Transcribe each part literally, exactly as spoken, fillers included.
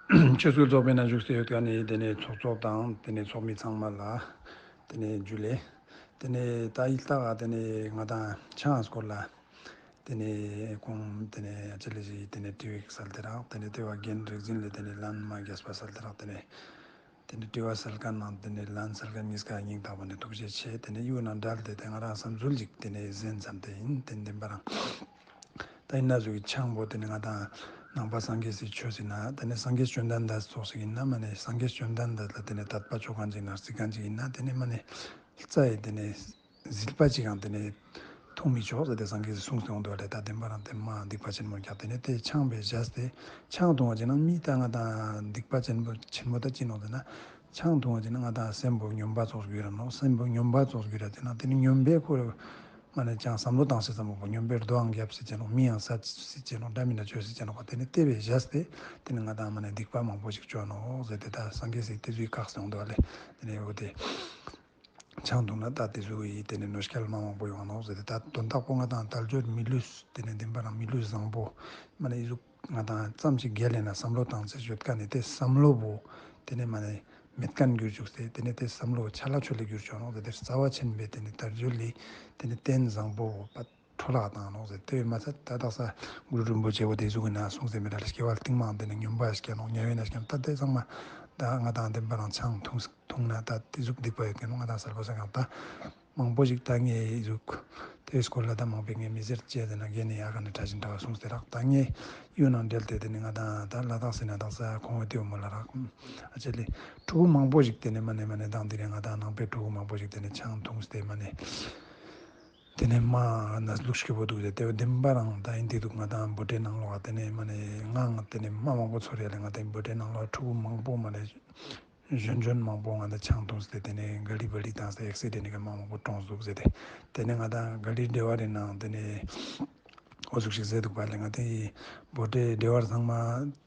ཆུ་ཚོད་རྫོགས་པའི་ན་བཞུགས་སུ་ཡོད་མཁན་ནི་དེ་ནས་ཚོགས་གཙོ་དང་དེ་ནས་ཚོགས་མི་ཚང་མ་ལ་དེ་ནས་ཇུ་ལེ། དེ་ནས་ད་ཡིག་ཐག་དེ་ནས་ང་དང་ཆང་སྐོར་ལ་དེ་ནས་ཁོང་དེ་ནས་ཨ་ཅེ་ལེ་ཞིག་དེ་ནས་དྲི་བ་སལ་དེ་རག། དེ་ནས་དེ་བ་རྒན་རིག་འཛིན་ལས་དེ་ནས་ལན་མ་རྒྱས་པ་སལ་དེ་རག། དེ་ནས་དེ་ནས་དྲི་བ་སལ་མཁན་ནང་དེ་ནས་ལན་སལ་མཁན་གཉིས་ཀ་སྙིང་ཐག་པ་ནས་ཐུགས་རྗེ་ཆེ། དེ་ནས་གཡུ་ནང་འབྲེལ་ཏེ་དེ་ང་རང་བསམ་ཚུལ་ཅིག་དེ་ནས་གསན་བསམ་དེ་ཡིན། དེ་ནས་བདེན་པ་རང་ད་ཡིན་ན་ཟུག་གི་ཆང་པོ་དེ་ནི་ང་དང་ནང་པ་སངས་རྒྱས་སི་ཆོས་ཟེར་ན་དེ་ནི་སངས་རྒྱས་བཅོམ་ལྡན་འདས་ཚོགས་ཤིག་ཡིན་ན་མ་ནི་སངས་རྒྱས་བཅོམ་ལྡན་འདས་ལ་དེ་ནི་དད་པ་ཆོག་མཁན་ཅིག་ན་རྩི་མཁན་ཅིག་ཡིན་ན་དེ་ནི་མ་ནི་རྩ་ཡི་དེ་ནི་ཟིལ་པ་ཅིག་ཡང་དེ་ནི་འཐུང་མི་ཆོག་ཟེར་ཏེ་སངས་རྒྱས་སི་གསུངས་སྟེ་འོང་དུ་བ་ལས་ད་བདེན་པ་རང་དེ་མ་སྡིག་པ་ཆེན་མོ་རྒྱག་དེ་ནི་དེ་ཆང་བས་བཞག་སྟེ་ཆང་འཐུང་བ་ཅིག་ན་མི་ད་ང་དང་སྡིག་པ་ཆེན་པོ་ཆེན་མོ་ད་ཅི་ནོག་ཟེར་ན་ཆང་འཐུང་བ་ཅིག་ན་ང་དང་སེམས་པོ་ཉོན་པ་ཚོགས་གྱུར་ར་ནོག། སེམས་པོ་ཉོན་པ་ཚོགས་གྱུར་ར་དེ་ན་དེ་ནི་ཉོན་པའི་ཁོ་རེ། མ་ནས་ཅང་བསམ་བློ་བཏང་སྲིད་ཙམ་པོ་ཉོན་པའི་རྡོའང་རྒྱབ་སྲིད་ཅེ་ནོ། མིའང་ཟ་སྲིད་ཅེ་ནོ། འདྲ་མི་འདྲ་བཅོས་སྲིད་ཅེ་ནོ། དེ་ནི་དེ་བས་བཞག་སྟེ་དེ་ནི་ང་དང་མ་ནས་སྡིག་པ་མང་པོ་ཞིག་བཅོ་ནོ་ཟེར་ཏེ་ད་སངས་རྒྱས་སྲིད་དེ་ཚོའི་བཀག་སོང་འདུག་ལེ། དེ་ནི་འོ་དེ་ཆང་འཐུང་ན་ད་དེ་ཚོ་ཡི་དེ་ནི་གནོད་སྐྱེལ་མ་མང་པོ་ཡོང་ནོ་ཟེར་ཏེ་ད་དོན་དག་པོ་ང་དང་དལ་འབྱོར་མི་ལུས་དེ་ནི་བདེན་པ་རང་མི་ལུས་བཟང་པོ་མ་ནས་ཡི་ཟུག་ང་དང་ཙམ་ཞིག་རྒྱལ་ལས་ན་བསམ་བློ་བཏང་ཚེ་ཡོད་ཀ་ནས་དེ་བསམ་བློ་བོ་དེ་ནས་མ་ནས་མེད་མཁན་འགྱུར་བཅུག་སྟེ་དེ་ནས་དེ་བསམ་བློ་ཆ་ལ་ཆོ་ལེ་འགྱུར་བཅུག་ནོ་ཟེར་དེ་རྩ་བ་ཆེན་པོའི་དེ་ནས་དལ་འབྱོར་ལས་དེ་ནས་རྟེན་བཟང་པོ་བོ་པ་འཕྲོ་བརླག་བཏང་ནོ་ཟེར་དེ་མ་ཚད་ད་དག་ས་གུ་རུ་རིན་པོ་ཆེ་བོ་དེ་གཟུགས་ཀྱི་ནང་གསུངས་ཟེར་མི་འདྲ་ལ་སྐྱེ་བ་རྟིང་མ་དེ་ནས་ཉོན་པ་སྐྱེ་ནོ་ཉ་ཡོད་ན་སྐྱེ་ནོ། ད་དེ་ཚང་མ་ད་ང་དང་བདེན་པ་རང་ཆང་འཐུང་འཐུང་ན་ད་དེ་གཟུགས་སྡིག་པ་ཡོད་ཀྱི་ནོ། ང་དང་གསལ་པོ་ཟེར་གང་ད། མང་པོ་ཞིག་ད་ངས་ཟུག་དེའི་སྐོར་ལ་ད་མང་པོ་ངས་མི་ཟེར་ཅེས་ཟེར་ན་རྒན་ནས་ཡག་ག་ནས་གྲྭ་བཞིན་འདྲ་བ་གསུངས་ཏེ་རག། ད་ངས་གཡུ་ནང་འབྲེལ་ཏེ་དེ་ནི་ང་དང་ད་ལ་དྭགས་ཟེར་ན་དྭགས་ས་ཁོང་བོ་ཏེའུ་མོ་ལ་རག། ཨ་ཅེ་ལེ་ཕྲུ་གུ་མང་པོ་ཞིག་དེ་ནི་མ་ནས་མ་ནས་དང་དེ་རིང་ང་དང་ནང་པའི་ཕྲུ་གུ་མང་པོ་ཞིག་དེ་ནི་ཆང་འཐུངས་ཏེ་མ་ནས་དེ་ནི་མ་ན་ལུག་ཤི་བོ་འདུག་ཟེར་དེ་བདེན་པ་རང་ད་ཡིན་དེ་འདུག། ང་དང་བོད་དྲའི་ནང་ལོགས་དེ་ནི་མ་ནས་ང་ང་དེ་ནི་མ་མང་པོ་ཚོར་ཡ་ལེ། ང་དང་བོད་དྲའི་ནང་ལོགས་ཕྲུ་གུ་མང་པོ་མ་ནས། གཞོན་གཞོན་མང་པོ་ང་ད་ཆང་འཐུངས་ཏེ་དེ་ནས་ག་ལི་བ་ལི་བཏང་སྟེ་ཨེག་སི་ཌེན་ཊི་གི་མ་མང་པོ་གྲོངས་འདུག་ཟེར་ཏེ། དེ་ནས་ང་ད་ག་ལི་འབྲེལ་བ་རེ་ནང་དེ་ནས་ཨོ་ཟུག་ཞིག་ཟེར་འདུག་པ་ལས་ང་དེ་ཡི་བོད་དྲའི་འབྲེལ་བ་ཚང་མ་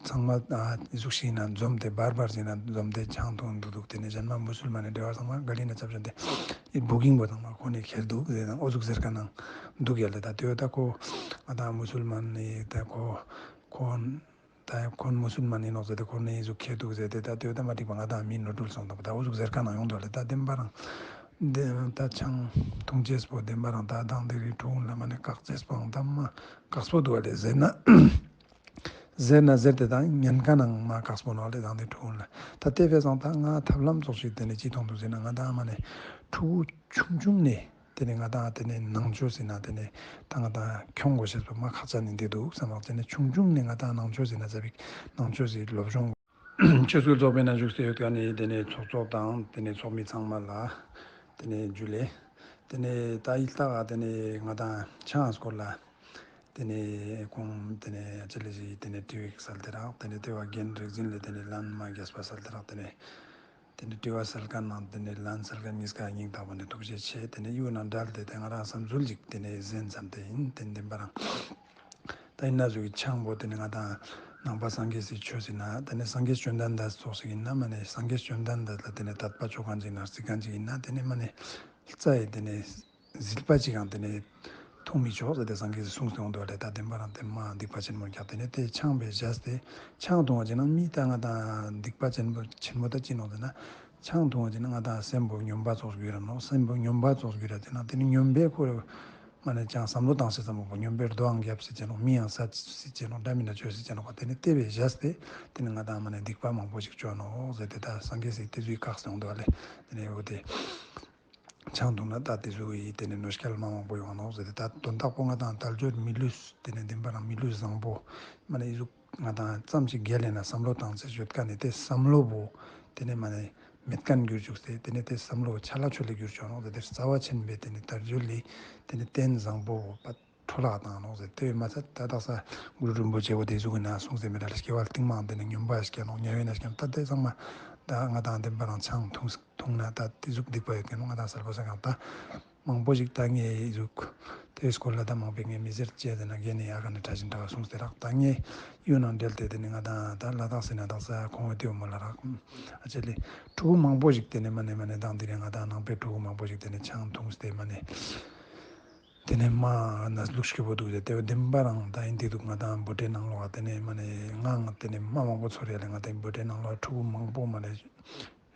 ཚང་མ་ཨ་ཟུག་ཞིག་ན་འཛོམས་ཏེ་བར་བར་ཞིག་ན་འཛོམས་ཏེ་ཆང་འཐུང་འདུག་འདུག། དེ་ནས་གཞན་མ་མུ་སུལ་མ་ནས་འབྲེལ་བ་ཚང་མ་ག་ལི་ན་ཚབ་བྱས་ཏེ་ཡི་བུ་གིང་པོ་ཚང་མ་ཁོ་ནས་ཁྱེར་འདུག་ཟེར་ན་ཨོ་ཟུག་ཟེར་ག་ནང་འདུག་ཡ་ལེ། ད་དེ་ད་ཁོ་ང་ད་མུ་སུལ་མ་ནས་ད་ཁོ་ཁོ། ད་ཁོང་མུ་སུལ་མན་ཡིན་ནོག་ཟེར་ཏེ་ཁོང་ནི་ཟུག་ཁྱེར་འདུག་ཟེར་ཏེ་ད་དེ་ད་མ་འགྲིག་པ་ང་དང་མི་ནོར་འཁྲུལ་སོང་དང་པོ་ད་འུ་ཟུག་ཟེར་ཁ་ནང་ཡོང་དོ་ལེ། ད་བདེན་པ་རང་འདི་ད་ཆང་འཐུང་ཅེས་པོ་བདེན་པ་རང་ད་དང་དེ་རིང་ཕྲུ་གུ་ལ་མ་ནི་བཀག་ཅེས་པོ་ད་མ་བཀག་སྤོ་འདུག་ལེ་ཟེར་ན་ཟེར་ན་ཟེར་ཏེ་ད་ཉན་ཁ་ནང་མ་བཀག་སྤོ་ནོག་ལེ། དང་དེ་ཕྲུ་གུ་ལ་ད་དེ་བས་སང་ད་ང་ཐབས་ལམ་ཚོགས་ཤིག་དེ་ནི་ཅི་མཐོང་འདུག་ཟེར་ན་ང་དང་མ་ནི་ཕྲུ་གུ་ཆུང་ཆུང་ནས། དེ་ནས་ང་དང་དེ་ནས་ནང་ཆོས་ཟེར་ན་དེ་ནས་ད་ང་དང་ཁྱོང་དགོས་ཤེས་པ་མ་ཁག་ཅན་ནི་འདི་འདུག་བསམ་པ། དེ་ནས་ཆུང་ཆུང་ནས་ང་དང་ནང་ཆོས་ཟེར་ན་ཙ་པིག་ནང་ཆོས་ཟེར་སློབ་སྦྱོང་ཆོས་སྲོལ་རྫོགས་པའི་ན་བཞུགས་སུ་ཡོད་ཀ་ནས་དེ་ནས་ཚོགས་གཙོ་དང་དེ་ནས་ཚོགས་མི་ཚང་མ་ལ་དེ་ནས་ཇུ་ལེ། དེ་ནས་ད་ཡིག་ཐག་དེ་ནས་ང་དང་ཆང་སྐོར་ལ་དེ་ནས་ཁོང་དེ་ནས་ཨ་ཅེ་ལེ་ཞིག་དེ་ནས་དྲི་བ་སལ་དེ་རག། དེ་ནས་དེ་བ་རྒན་རིག་འཛིན་ལས་དེ་ནས་ལན་མ་རྒྱས་པ་སལ་དེ་རག། དེ་ནས། དེ་ནས་དྲི་བ་སལ་མཁན་ནང་དེ་ནས་ལན་སལ་མཁན་གཉིས་ཀ་སྙིང་ཐག་པ་ནས་ཐུགས་རྗེ་ཆེ། དེ་ནས་གཡུ་ནང་འབྲེལ་ཏེ་དེ་ང་རང་བསམ་ཚུལ་ཅིག་དེ་ནས་གསན་བསམ་དེ་ཡིན། དེ་བདེན་པ་རང་ད་ཡིན་ན་ཟུག་གི་ཆང་པོ་དེ་ནས་ང་དང་ནང་པ་སངས་རྒྱས་སི་ཆོས་ཟེར་ན་དེ་ནས་སངས་རྒྱས་བཅོམ་ལྡན་འདས་ཚོགས་ཤིག་ཡིན་ན་མ་ནས་སངས་རྒྱས་བཅོམ་ལྡན་འདས་ལ་དེ་ནས་དད་པ་ཆོག་མཁན་ཅིག་ན་རྩི་མཁན་ཅིག་ཡིན་ན་དེ་ནས་མ་ནས་རྩ་ཡི་དེ་ནས། ཟིལ་པ་གཅིག་ཡང་དེ་ནས་འཐུང་མི་ཆོག་ཟེར་ཏེ་སངས་རྒྱས་སི་གསུངས་ཏེ་འོང་དུ་བ་ལས་ད་བདེན་པ་རང་དེ་མ་སྡིག་པ་ཆེན་མོ་རྒྱག་དེ་ནས་དེ་ཆང་བས་བཞག་སྟེ་ཆང་འཐུང་བ་ཅིག་ན་མི་ད་ང་དང་སྡིག་པ་ཆེན་པོ་ཆེན་མོ་ད་ཅི་ནོག་ཟེར་ན་ཆང་འཐུང་བ་ཅིག་ན་ང་དང་སེམས་པོ་ཉོན་པ་ཚོགས་གྱུར་ར་ནོག། སེམས་པོ་ཉོན་པ་ཚོགས་གྱུར་ར་དེ་ན་དེ་ནི་ཉོན་པའི་ཁོ་རེ་མ་ནས་ཅང་བསམ་བློ་བཏང་སྲིད་ཙམ་པོ་ཉོན་པའི་རྡོའང་རྒྱབ་སྲིད་ཅེ་ནོག། མིའང་ཟ་སྲིད་ཅེ་ནོག། འདྲ་མི་འདྲ་བཅོས་སྲིད་ཅེ་ནོག། དེ་ནི་དེ་བས་བཞག་སྟེ་དེ་ནི་ང་དང་མ་ནས་སྡིག་པ་མང་པོ་ཞིག་བཅོ་ནོག་ཟེར་ཏེ་ད་སངས་རྒྱས་སི་དེ་ཚོའི་བཀག་སྟེ་འོང་དུ་བ་ལས་དེ་ནས་འོ་དེ། ཆང་འཐུང་ན་ད་དེ་ཚོ་ཡི་དེ་ནས་གནོད་སྐྱེལ་མ་མང་པོ་ཡོང་ནོག་ཟེར་ཏེ་ད་དོན་དག་པོ་ང་དང་དལ་འབྱོར་མི་ལུས་དེ་ནས་བདེན་པ་རང་མི་ལུས་བཟང་པོ་མ་ནས་ཡི་ཟུག་ང་དང་ཙམ་ཞིག་རྒྱལ་ལས་ན་བསམ་བློ་བཏང་ཚེ་ཡོད་ཀ་ནས་དེ་བསམ་བློ་བོ་དེ་ནས་མ་ནས་མེད་མཁན་འགྱུར་བཅུག་སྟེ་དེ་ནས་དེ་བསམ་བློ་ཆ་ལ་ཆོ་ལེ་འགྱུར་བཅུག་ནོག་ཟེར་ཏེ་རྩ་བ་ཆེན་པོའི་དེ་ནས་དལ་འབྱོར་ལས་དེ་ནས་རྟེན་བཟང་པོ་བོ་པ། འཕྲོ་བརླག་བཏང་ནོག་ཟེར་དེ་མ་ཚད་ད་དག་ས་གུ་རུ་རིན་པོ་ཆེ་བོ་དེ་གཟུགས་ཀྱི་ནང་གསུངས་ཟེར་མི་འདྲ་ལ་སྐྱེ་བ་རྟིང་མ་དེ་ནས་ཉོན་པ་སྐྱེ་ནོག། ཉ་ཡོད་ན་སྐྱེ་ནོག། ད་དེ་ཚང་མ་ད་ང་དང་བདེན་པ་རང་ཆང་འཐུང་འཐུང་ན་ད་དེ་གཟུགས་སྡིག་པ་ཡོད་མཁན་ནོག། ང་དང་གསལ་པོ་ཟེར་གང་ད་མང་པོ་ཞིག་ད་ངའི་གཟུགས་དེ་སྐོར་ལ་ད་མང་པོ་ངས་མི་ཟེར་ཅེས་ཟེར་ན་རྒན་ནས་ཡག་ག་ནས་གྲྭ་བཞིན་འདྲ་བ་གསུངས་ཟེར་རག། ད་ངས་གཡུ་ནང་འབྲེལ་ཏེ་དེ་ནས་ང་དང་ད་ལ་དྭགས་ཟེར་ན་དག་ས་ཁོང་བོ་དེའུ་མོ་ལ་རག། ཨ་ཅེ་ལེ་ཕྲུ་གུ་མང་པོ་ཞིག་དེ་ནས་མ་ནས་མ་ནས་དང་དེ་རིང་ང་དང་ནང་པའི་ཕྲུ་གུ་མང་པོ་ཞིག་དེ་ནས་ཆང་འཐུང་སྟེ་མ་ནས། དེ་ནས་མ་ན་ལུག་སྐྱིད་པོ་འདུག་ཟེར། དེ་བ་བདེན་པ་རང་ད་ཡིན་དེ་འདུག། ང་དང་བོད་དྲའི་ནང་ལོགས་དེ་ནས་མ་ནས་ང་ང་དེ་ནས་མ་མང་པོ་ཚོར་ཡ་ལས། ང་དེ་བོད་དྲའི་ནང་ལོགས་ཕྲུ་གུ་མང་པོ་མ་ནས་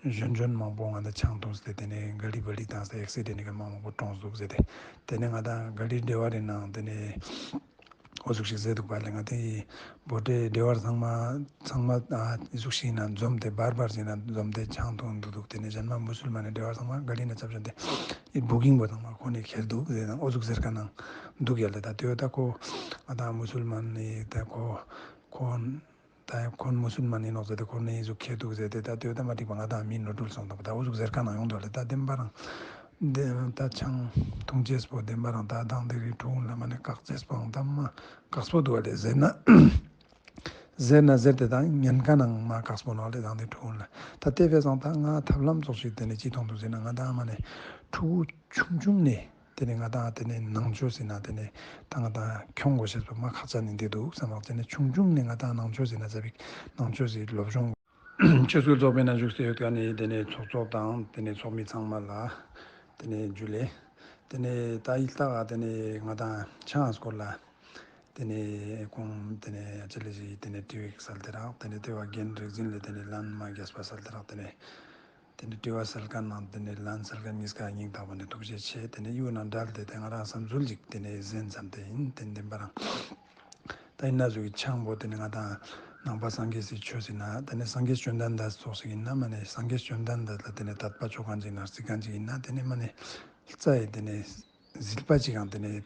གཞོན་གཞོན་མང་པོ་ང་དང་ཆང་འཐུང་ཟེར། དེ་ནས་ག་ལི་བ་ལི་བཏང་ཟེར། ཨེག་སི་ཌེན་ཊི་གི་མ་མང་པོ་གྲོངས་འདུག་ཟེར། དེ་དེ་ནས་ང་དང་ག་ལི་ཌེ་བ་རི་ནང་དེ་ནས་འོ་ཟུག་ཞིག་ཟེར་འདུག་པ་ལས། ང་དེ་བོད་དྲའི་ཌེ་བར་ཚང་མ་ཚང་མ་ཨ་ཟུག་ཞིག་ན་འཛོམས་ཏེ་བར་བར་ཞིག་ན་འཛོམས་ཏེ་ཆང་འཐུང་འདུག་འདུག། དེ་ནས་གཞན་མ་མུ་སུལ་མ་ནས་ཌེ་བར་ཚང་མ་ག་ལི་ན་ཚབ་ཞོན་ཏེ་ཨི་བུ་གིང་པོ་ཚང་མ་ཁོ་ནས་ཁྱེར་འདུག་ཟེར་ན་འོ་ཟུག་ཟེར་ཁ་ནང་འདུག་ཡ་ལས། ད་དེ་ད་ཁོ་ང་དང་མུ་སུལ་མ་ནས་ད་ཁོ་ཁོ་ད་ཁོ་མུ་སུལ་མ་ནས་ནོག་ཟེར་ཏེ་ཁོ་ནས་ཟུག་ཁྱེར་འདུག་ཟེར་ཏེ། ད་དེ་ད་མ་འགྲིག་པ་ང་དང་མི་ནོར་འཁྲུལ་སོང་དང་པོ་ད་འོ་ཟུག་ཟེར་ཁ་ནང་ཡོང་འདུག་ལས། ད་བདེན་པ་རང་བདེན་ད་ཆང་འཐུང་ཅེས་པོ་བདེན་པ་རང་ད་དང་དེ་རིང་ཕྲུ་གུ་ལ་མ་ནས་བཀག་ཅེས་པོ་ཨང་ད་མ་བཀག་སྤོ་འདུག་བ་ལས་ཟེར་ན། ཟེར་ན་ཟེར་ཏེ་དང་ཉན་ཁ་ནང་མ་བཀག་སྤོ་ནོག་ལས་དང་དེ་ཕྲུ་གུ་ལ། ད་དེ་བས་སང་ད་ང་ཐབས་ལམ་ཙོགས་ཤིག་དེ་ནས་ཅི་མཐོང་འདུག་ཟེར་ན། ང་དང་མ་ནས་ཕྲུ་གུ་ཆུང་ཆུང་ནས་དེ་ནས་ང་དང་དེ་ནས་ནང་ཆོས་ཟེར་ན་དེ་ནས་ད་ང་དང་ཁྱོང་དགོས་ཤེས་པ་མ་ཁག་ཅན་ནས་འདི་འདུག་བསམ་པ། དེ་ནས་ཆུང་ཆུང་ནས་ང་དང་ནང་ཆོས་ཟེར་ན་ཟ་བིག་ནང་ཆོས་ཟེར་སློབ་སྦྱོང་ཆོས་སྲིད་ཚོགས་པའི་ནང་བཞུགས་སེ་ཡོད་ཀ་ནས་དེ་ནས་ཚོགས་གཙོ་དང་དེ་ནས་ཚོགས་མི་ཚང་མ་ལ་དེ་ནས་འཇུ་ལེ། དེ་ནས་ད་ཡིག་ཐག་དེ་ནས་ང་དང་ཆང་སྐོར་ལ། དེ་ནས་ཁོང་དེ་ནས་ཨ་ཅེ་ལེ་ཞིག་དེ་ནས་ཏི་ཝིག་སལ་ཏེ་རག། དེ་ནས་ལྟེ་བ་རྒན་རིག་འཛིན་ལས་དེ་ནས་ལན་མ་རྒྱས་པ་སལ་ཏེ་རག། དེ་ནས་དེ་ནས་ལྟེ་བ་སལ་མཁན་ནང་དེ་ནས་ལན་སལ་མཁན་གཉིས་ཀ་སྙིང་ཐག་པ་ནས་ཐུགས་རྗེ་ཆེ། དེ་ནས་གཡུ་ནང་འབྲེལ་ཏེ་དེ་ང་རང་བསམ་ཚུལ་ཅིག་དེ་ནས་གསན་ཙམ་དེ་ཡིན། དེ་ནས་བདེན་པ་རང་ད་ཡིན་ན་ཟུག་གི་ཆང་པོ་དེ་ནས་ང་དང་ནང་པ་སངས་རྒྱས་སི་ཆོས་ཟེར་ན་དེ་ནས་སངས་རྒྱས་བཅོམ་ལྡན་འདས་ཙོགས་ཤིག་ཡིན་ན་མ་ནས་སངས་རྒྱས་བཅོམ་ལྡན་འདས་ལ་དེ་ནས་དད་པ་ཆོ་མཁན་ཅིག་ན་རྩི་མཁན་ཅིག་ཡིན་ན་དེ་ནས་མ་ནས་རྩ་ཡི་དེ་ནས་ཟིལ་པ་གཅིག་གང་དེ་ནས་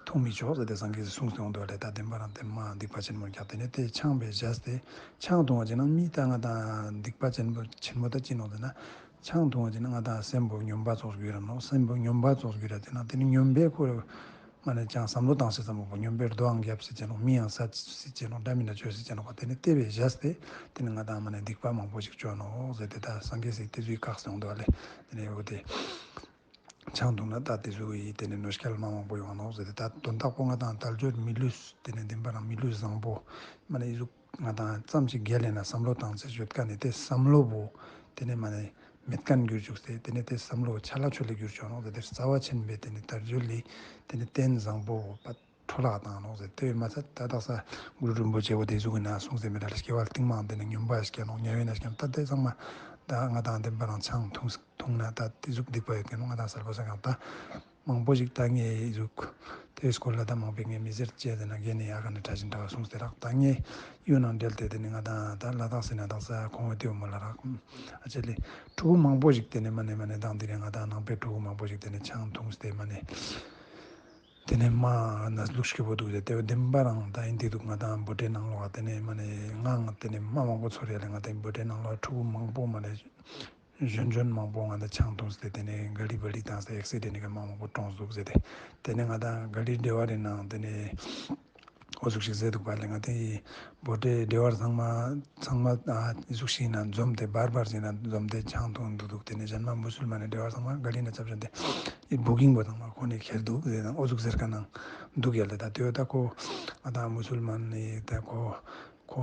འཐུང་མི་ཆོག་ཟེར་ཏེ་སངས་རྒྱས་ཀྱིས་གསུངས་ཏེ་འོང་དུས་ལས། ད་བདེན་པ་རང་དེ་མ་སྡིག་པ་ཆེན་མོ་རྒྱག། དེ་ནས་དེ་ཆང་བས་བཞག་སྟེ་ཆང་འཐུང་བ་ཅིག་ན་མི་ད་ང་དང་སྡིག་པ་ཆེན་པོ་ཆེན་མོ་ད་ཅི་ནོག་ཟེར་ན། ཆང་འཐུང་བ་ཅིག་ན་ང་དང་སེམས་པོ་སྨྱོན་པ་ཙོགས་གྱུར་ར་ནོག། སེམས་པོ་སྨྱོན་པ་ཙོགས་གྱུར་ར་དེ་ན་དེ་ནི་སྨྱོན་པའི་ཁོ་མ་ནས་ཅང་བསམ་བློ་བཏང་སྲིད་ཙམ་པོ་སྨྱོན་པའི་རྡོའང་རྒྱབ་སྲིད་ཅེ་ནོག། མིའང་ཟ་སྲིད་ཅེ་ནོག། འདྲ་མི་འདྲ་བཅོས་སྲིད་ཅེ་ནོག། དེ་ནི་དེ་བས་བཞག་སྟེ་དེ་ནི་ང་དང་མ་ནས་སྡིག་པ་མང་པོ་ཞིག་བཅོ་ནོག་ཟེར་ཏེ། ད་སངས་རྒྱས་སི་དེ་ཚུའི་བཀག་སོང་དུས་ལས། དེ་ནས་འོ་དེ། ཆང་འཐུང་ན་ད་དེ་ཚོ་ཡི་དེ་ནས་གནོད་སྐྱེལ་མ་མང་པོ་ཡོང་ནོག་ཟེར་ཏེ། ད་དོན་དག་པོ་ང་དང་དལ་འབྱོར་མི་ལུས་དེ་ནས་བདེན་པ་རང་མི་ལུས་བཟང་པོ་མ་ནས་ཡི་ཟུག་ང་དང་ཙམ་ཞིག་རྒྱལ་ལས་ན་བསམ་བློ་བཏང་ཚེ་ཡོད་ཀ་ནས་དེ་བསམ་བློ་བོ་དེ་ནས་མ་ནས་མེད་མཁན་གྱུར་བཅུག་སྟེ་དེ་ནས་དེ་བསམ་བློ་ཆ་ལ་ཆོ་ལེ་གྱུར་ཆོག་ནོག་ཟེར་ཏེ། རྩ་བ་ཆེན་པོའི་དེ་ནས་དལ་འབྱོར་ལི་དེ་ནས་རྟེན་བཟང་པོ་བོ་པ། འཕྲོ་བརླག་བཏང་ནོག་ཟེར། དེ་མ་ཚད་ད་དག་ས་གུ་རུ་རིན་པོ་ཆེ་བོ་དེ་ཟུག་གི་ན་གསུངས་ཟེར་མི་འདྲ་ལ་སྐྱེ་བ་རྟིང་མ་དེ་ནས་སྨྱོན་པ་སྐྱེ་ནོག། དམྱལ་བའི་ན་སྐྱེ་ནོག། ད་དེ་ཚང་མ་ད་ང་དང་བདེན་པ་རང་ཆང་འཐུང་འཐུང་ན་ད་དེ་ཟུག་སྡིག་པ་ཡོད་ཀྱི་ནོག། ང་དང་གསལ་པོ་ས་གང་ད་མང་པོ་ཞིག་ད་ངས་ཟུག་དེ་སྐོར་ལ་ད་མང་པོ་ངས་མི་ཟེར་ཅེས་ཟེར་ན་རྒན་ནས་ཡག་ག་ནས་གྲྭ་བཞིན་འདྲ་བ་གསུངས་ཟེར་རག། ད་ངས་གཡུ་ནང་འབྲེལ་ཏེ་དེ་ནས་ང་དང་ད་ལ་དྭགས་ཟེར་ན་དག་ས་ཁོང་བོ་དེའུ་མོ་ལ་རག། ཨ་ཅེ་ལེ་ཕྲུ་གུ་མང་པོ་ཞིག་དེ་ནས་མ་ནས་མ་ནས་དང་དེ་རིང་ང་དང་ནང་པའི་ཕྲུ་གུ་མང་པོ་ཞིག་དེ་ནས་ཆང་འཐུང་སྟེ་མ་ནས། དེ་ནས་མ་ན་ལུག་སྐྱིད་པོ་འདུག་ཟེར། དེ་བ་བདེན་པ་རང་ད་ཡིན་དེ་འདུག། ང་དང་བོད་དྲའི་ནང་ལོགས་དེ་ནས་མ་ནས་ང་ང་དེ་ནས་མ་མང་པོ་ཚོར་ཡ་ལས། ང་དང་བོད་དྲའི་ནང་ལོགས་ཕྲུ་གུ་མང་པོ་མ་ནས་གཞོན་གཞོན་མང་པོ་ང་དང་ཆང་འཐུང་སྟེ་དེ་ནས་ག་ལི་བ་ལི་བཏང་སྟེ་ཨེག་སི་ཌེན་ཊི་གི་མ་མང་པོ་གྲོངས་འདུག་ཟེར་ཏེ། དེ་ནས་ང་དང་ག་ལི་ཌེ་བ་རི་ནང་དེ་ནས་འོ་ཟུག་ཞིག་ཟེར་འདུག་པ་ལས། ང་དེ་བོད་དྲའི་ཌེ་བར་ཚང་མ་ཚང་མ་ཨ་ཟུག་ཞིག་ན་འཛོམས་ཏེ་བར་བར་ཞིག་ན་འཛོམས་ཏེ་ཆང་འཐུང་འདུག་འདུག། དེ་ནས་གཞན་མ་མུ་སུལ་མ་ནས་ཌེ་བར་ཚང་མ་ག་ལི་ན་ཚབ་ཞོན་ཏེ་ཨི་བུ་གིང་པོ་ཚང་མ་ཁོ་ནས་ཁྱེར་འདུག་ཟེར་ན་འོ་ཟུག་ཟེར་ཁ་ནང་འདུག་ཡ་ལས། ད་དེ་ད་ཁོ་ང་དང་མུ་སུལ་མ་ནས་ད་ཁོ་ཁོ་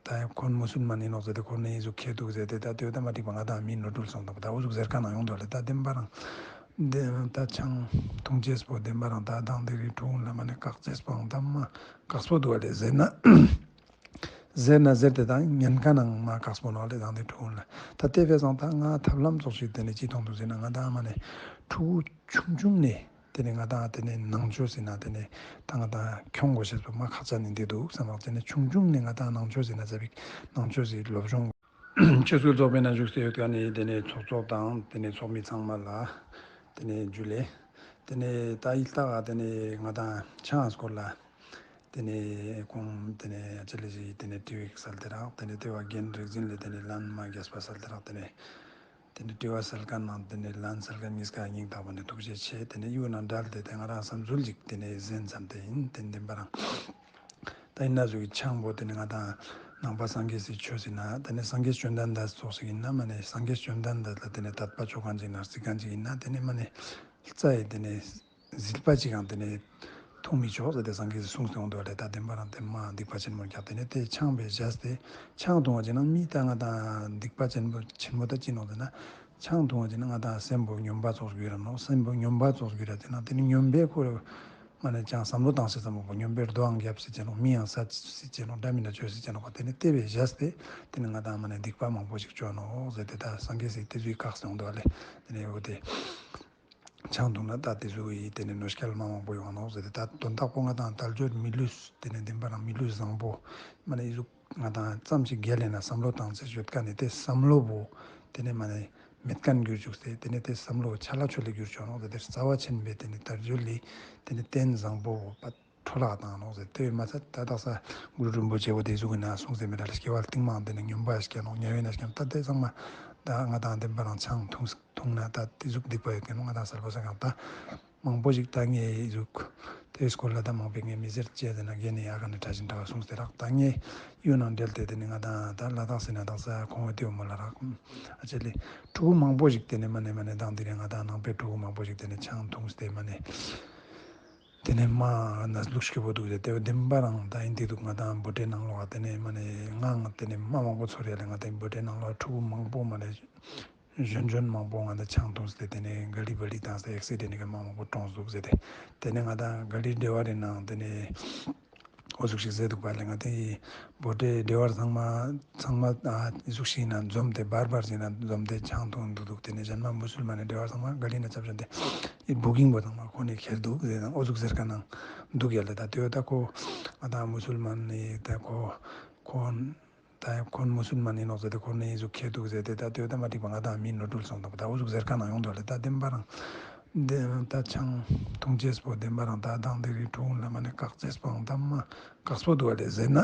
ད་ཁོ་མུ་སུལ་མ་ནས་ནོག་ཟེར་ཏེ་ཁོ་ནས་ཨི་ཟུག་ཁྱེར་འདུག་ཟེར་ཏེ། ད་དེ་ད་མ་འགྲིག་པ་ང་དང་མི་ནོར་འཁྲུལ་སོང་དང་པོ་ད་འོ་ཟུག་ཟེར་ཁ་ནང་ཡོང་དུས་ལས། ད་བདེན་པ་རང་དེ་ད་ཆང་འཐུང་ཅེས་པོ་བདེན་པ་རང་ད་དང་དེ་རིང་ཕྲུ་གུ་ལ་མ་ནས་བཀག་ཅེས་པོ་ཨང་ད་མ་བཀག་སྤོ་འདུག་བ་ལས་ཟེར་ན། ཟེར་ན་ཟེར་ཏེ་དང་ཉན་ཁ་ནང་མ་བཀག་སྤོ་ནོག་ལས་དང་དེ་ཕྲུ་གུ་ལ། ད་དེ་བས་སང་ད་ང་ཐབས་ལམ་ཙོགས་ཤིག་དེ་ནས་ཅི་མཐོང་འདུག་ཟེར་ན། ང་དང་མ་ནས་ཕྲུ་གུ་ཆུང་ཆུང་ནས་དེ་ནས་ང་དང་དེ་ནས་ནང་ཆོས་ཟེར་ན་དེ་ནས་ད་ང་དང་ཁྱོང་དགོས་ཤེས་པ་མ་ཁག་ཅན་ནས་འདི་འདུག་བསམ་པ། དེ་ནས་ཆུང་ཆུང་ནས་ང་དང་ནང་ཆོས་ཟེར་ན་ཟ་བིག་ནང་ཆོས་ཟེར་སློབ་སྦྱོང་ཆོས་སྲིད་ཚོགས་པའི་ནང་བཞུགས་སེ་ཡོད་ཀ་ནས་དེ་ནས་ཚོགས་གཙོ་དང་དེ་ནས་ཚོགས་མི་ཚང་མ་ལ་དེ་ནས་འཇུ་ལེ། དེ་ནས་ད་ཡིག་ཐག་དེ་ནས་ང་དང་ཆང་སྐོར་ལ། དེ་ནས་ཁོང་དེ་ནས་ཨ་ཅེ་ལེ་ཞིག་དེ་ནས་ཏི་ཝིག་སལ་ཏེ་རག། དེ་ནས་ལྟེ་བ་རྒན་རིག་འཛིན་ལས་དེ་ནས་ལན་མ་རྒྱས་པ་སལ་ཏེ་རག། དེ་ནས་དེ་ནས་ལྟེ་བ་སལ་མཁན་ནང་དེ་ནས་ལན་སལ་མཁན་གཉིས་ཀ་སྙིང་ཐག་པ་ནས་ཐུགས་རྗེ་ཆེ། དེ་ནས་གཡུ་ནང་འབྲེལ་ཏེ་དེ་ང་རང་བསམ་ཚུལ་ཅིག་དེ་ནས་གསན་ཙམ་དེ་ཡིན། དེ་བདེན་པ་རང་ད་ཡིན་ན་ཟུག་གི་ཆང་པོ་དེ་ནས་ང་དང་ནང་པ་སངས་རྒྱས་སི་ཆོས་ཟེར་ན་དེ་ནས་སངས་རྒྱས་བཅོམ་ལྡན་འདས་ཙོགས་ཤིག་ཡིན་ན་མ་ནས་སངས་རྒྱས་བཅོམ་ལྡན་འདས་ལ་དེ་ནས་དད་པ་ཆོ་མཁན་ཅིག་ན་རྩི་མཁན་ཅིག་ཡིན་ན་དེ་ནས་མ་ནས་རྩ་ཡི་དེ་ནས་ཟིལ་པ་གཅིག་ཡང་དེ་ནས་འཐུང་མི་ཆོག་ཟེར་ཏེ་སངས་རྒྱས་ཀྱིས་གསུངས་ཏེ་འོང་དུས་ལས། ད་བདེན་པ་རང་དེ་མ་སྡིག་པ་ཆེན་མོ་རྒྱག། དེ་ནས་དེ་ཆང་བས་བཞག་སྟེ་ཆང་འཐུང་བ་ཅིག་ན་མི་ད་ང་དང་སྡིག་པ་ཆེན་པོ་ཆེན་མོ་ད་ཅི་ནོག་ཟེར་ན། ཆང་འཐུང་བ་ཅིག་ན་ང་དང་སེམས་པོ་སྨྱོན་པ་ཙོགས་གྱུར་ར་ནོག་སེམས་པོ་སྨྱོན་པ་ཙོགས་གྱུར་ར་དེ་ན་དེ་ནི་སྨྱོན་པའི་ཁོ་ར་མ་ནས་ཅང་བསམ་བློ་བཏང་སྲིད་ཙམ་པོ་སྨྱོན་པའི་རྡོའང་རྒྱབ་སྲིད་ཅེ་ནོག་མིའང་ཟ་སྲིད་ཅེ་ནོག་འདྲ་མི་འདྲ་བྱོས་སྲིད་ཅེ་ནོག་དེ་ནི་དེ་བས་བཞག་སྟེ་དེ་ནི་ང་དང་མ་ནས་སྡིག་པ་མང་པོ་ཞིག་བྱོས་ནོག་ཟེར་ཏེ་ད་སངས་རྒྱས་སྲས་དེ་ཚོའི་བཀག་སོང་འདུག་ལེ། དེ་ནས་འོ་དེ། ཆང་འཐུང་ན་ད་དེ་ཚོ་ཡི་དེ་ནས་གནོད་སྐྱལ་མ་མང་པོ་ཡོང་ནོག་ཟེར་ཏེ་ད་དོན་དག་པོ་ང་དང་དལ་འབྱོར་མི་ལུས་དེ་ནས་བདེན་པ་རང་མི་ལུས་བཟང་པོ་མ་ནས་ཡི་ཟུག་ང་དང་ཙམ་ཞིག་རྒྱལ་ལས་ན་བསམ་བློ་བཏང་ཚེ་ཡོད་ཀ་ནས་དེ་བསམ་བློ་བོ་དེ་ནས་མ་ནས་མེད་མཁན་འགྱུར་བཅུག་སྟེ་དེ་ནས་དེ་བསམ་བློ་ཆ་ལ་ཆོ་ལེ་འགྱུར་ཆོག་ནོག་ཟེར་ཏེ་རྩ་བ་ཆེན་པོའི་དེ་ནས་དལ་འབྱོར་ལས་དེ་ནས་རྟེན་བཟང་པོ་བོ་པ། འཕྲོ་བརླག་བཏང་ནོག་ཟེར་དེ་མ་ཚད་ད་དག་ས་གུ་རུ་རིན་པོ་ཆེ་བོ་དེ་གཟུགས་ཀྱི་ནང་གསུངས་ཟེར་མེད་ད་ལ་སྐྱེ་བ་རྟིང་མ་དེ་ནས་སྨྱོན་པ་སྐྱེ་ནོག་ཉ་ཡོད་ན་སྐྱེ་ནོག་ད་དེ་ཚང་མ་ད་ང་དང་བདེན་པ་རང་ཆང་འཐུང་འཐུང་ན་ད་དེ་གཟུགས་སྡིག་པ་ཡོད་ཀྱི་ནོག་ང་དང་གསལ་པོ་ས་གང་ད་མང་པོ་ཞིག་ད་ངའི་གཟུགས་དེའི་སྐོར་ལ་ད་མང་པོས་ངའི་མི་ཟེར་ཅེས་ཟེར་ན་རྒན་ནི་ཡག་ག་ནས་གྲྭ་བཞིན་གྲྭ་བ་གསུངས་ཟེར་རག་ད་ངའི་གཡུ་ནང་འབྲེལ་ཏེ་དེ་ནི་ང་དང་ད་ལ་དྭགས་ཟེར་ན་དག་ས་ཁོང་བོ་དེའུ་མོ་ལ་རག་ཨ་ཅེ་ལི་ཕྲུ་གུ་མང་པོ་ཞིག་དེ་ནི་མ་ནས་མ་ནས་དང་དེ་རིང་ང་དང་ནང་པའི་ཕྲུ་གུ་མང་པོ་ཞིག་དེ་ནི་ཆང་འཐུང་སྟེ་མ་ནས། དེ་ནས་མ་ན་ལུག་སྐྱིད་པོ་འདུག་ཟེར་དེ་བདེན་པ་རང་ད་ཡིན་དེ་འདུག་ང་དང་བོད་འདྲེ་ནང་ལོགས་དེ་ནས་མ་ནས་ང་ང་དེ་ནས་མ་མང་པོ་ཚོར་ཡ་ལས་ང་དང་བོད་འདྲེ་ནང་ལོགས་ཕྲུ་གུ་མང་པོ་མ་ནས་གཞོན་གཞོན་མང་པོ་ང་དང་ཆང་འཐུང་སྟེ་དེ་ནས་ག་ལི་བ་ལི་བཏང་སྟེ་ཨེག་སི་ཌེན་ཊི་གི་མ་མང་པོ་གྲོངས་འདུག་ཟེར་ཏེ་དེ་ནས་ང་དང་ག་ལི་འདྲེ་བ་རེ་ནང་དེ་ནས་འོ་ཟུག་ཞིག་ཟེར་འདུག་པ་ལས་ང་དེ་ཡི་བོད་འདྲེ་འདྲེ་བར་ཚང་མ་ཚང་མ་ཨ་ཟུག་ཞིག་ན་འཛོམས་ཏེ་བར་བར་ཞིག་ན་འཛོམས་ཏེ་ཆང་འཐུང་འདུག་འདུག་དེ་ནས་གཞན་མ་མུ་སུལ་མ་ནས་འདྲེ་བར་ཚང་མ་ག་ལི་ན་ཆབ་ཆ་དེ། ཨི་བུ་གིང་པོ་ཚང་མ་ཁོ་ནས་ཁྱེར་འདུག་ཟེར་དང་ཨོ་ཟུག་ཟེར་ཁ་ནང་འདུག་ཡ་ལ་ད་དེ་ད་ཁོ་ང་དང་མུ་སུལ་མན་ནི་ད་ཁོ་ཁོ་ད་ཁོ་མུ་སུལ་མན་ཡིན་ནོག་ཟེར་ཏེ་ཁོ་ནས་ཨི་ཟུག་ཁྱེར་འདུག་ཟེར་ཏེ་ད་དེ་ད་མ་འགྲིག་པ་ང་དང་མི་ནོར་འཁྲུལ་སོང་དང་པོ་ད་ཨོ་ཟུག་ཟེར་ཁ་ནང་ཡོང་འདུག་ལ་ད་བདེན་པ་རང་འདི་ད་ཆང་འཐུང་ཅེས་པོ་བདེན་པ་རང་ད་དང་དེ་རིང་ཁྲུང་ལ་མ་ནས་བཀག་ཅེས་པོ་ད་མ་བཀག་སྤོ་འདུག་ལ་ཟེར་ན།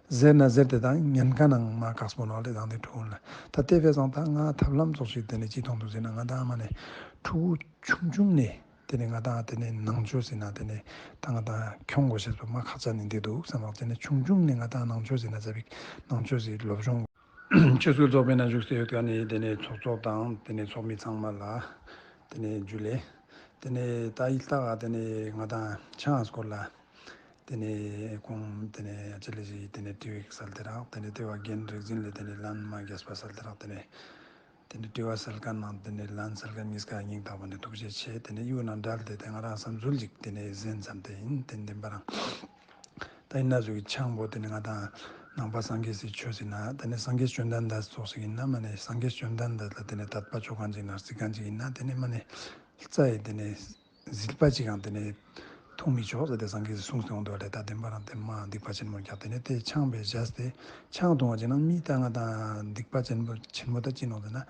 ཟེར་ན་ཟེར་ཏེ་དང་ཉན་ཁ་ནང་མ་བཀག་སྤོ་ནོག་ལེ་དང་དེ་ཁྲུང་ལ་ད་དེ་བས་སང་ད་ང་ཐབས་ལམ་ཙོགས་ཤིག་དེ་ནས་ཅི་མཐོང་འདུག་ཟེར་ན་ང་དང་མ་ནས་ཕྲུ་གུ་ཆུང་ཆུང་ནས་དེ་ནས་ང་དང་དེ་ནས་ནང་ཆོས་ཟེར་ན་དེ་ནས་ད་ང་དང་ཁྱོང་དགོས་ཤེས་པ་མ་ཁག་ཅན་ནས་འདི་འདུག་བསམ་པ་དེ་ནས་ཆུང་ཆུང་ནས་ང་དང་ནང་ཆོས་ཟེར་ན་ཙ་པིག་ནང་ཆོས་ཟེར་སློབ་སྦྱོང་ཆོས་སྲིད་ཚོགས་པའི་ནང་བཞུགས་སུ་ཡོད་ཀ་ནས་དེ་ནས་ཚོགས་གཙོ་དང་དེ་ནས་ཚོགས་མི་ཚང་མ་ལ་དེ་ནས་ཇུ་ལེ་དེ་ནས་ད་ཡིལ་ཏ་ག་དེ་ནས་ང་དང་ཆང་སྐོར་ལ། དེ་ནས་ཁོང་དེ་ནས་ཨ་ཅེ་ལེ་ཞིག་དེ་ནས་ཏི་ཝིག་སལ་ཏེ་རག་དེ་ནས་ཏི་ཝ་རྒན་རིག་འཛིན་ལས་དེ་ནས་ལན་མ་རྒྱས་པ་སལ་ཏེ་རག་དེ་ནས་དེ་ནས་ཏི་ཝ་སལ་ཁན་ནང་དེ་ནས་ལན་སལ་ཁན་གཉིས་ཀ་སྙིང་ཐག་པ་ནས་ཐུགས་རྗེ་ཆེ། དེ་ནས་གཡུ་ནང་འབྲལ་ཏེ་དེ་ང་རང་བསམ་ཚུལ་ཅིག་དེ་ནས་གཟན་ཙམ་དེ་ཡིན་དེ་བདེན་པ་རང་ད་ཡིན་ན་ཟུག་གི་ཆང་པོ་དེ་ནས་ང་དང་ནང་པ་སངས་རྒྱས་སི་ཆོས་ཟེར་ན་དེ་ནས་སངས་རྒྱས་བཅོམ་ལྡན་འདས་ཙོགས་ཤིག་ཡིན་ན་མ་ནས་སངས་རྒྱས་བཅོམ་ལྡན་འདས་ལ་དེ་ནས་དད་པ་ཆོ་ཁན་ཅིག་ན་རྩི་ཁན་ཅིག་ཡིན་ན་དེ་ནས་མ་ནས་རྩ་ཡི་དེ་ནས་ཟིལ་པ་གཅིག་ཡང་དེ་ནས་འཐུང་མི་ཆོག་ཟེར་ཏེ་སངས་རྒྱས་ཀྱིས་གསུངས་ཏེ་འོང་དུས་ལས་ད་བདེན་པ་རང་དེ་མ་སྡིག་པ་ཆེན་མོ་རྒྱག་དེ་ནས་དེ་ཆང་བས་བཞག་སྟེ་ཆང་འཐུང་བ་ཅིག་ན་མི་ད་ང་དང་སྡིག་པ་ཆེན་པོ་ཆེན་མོ་ད་ཅི་ནོག་ཟེར་ན་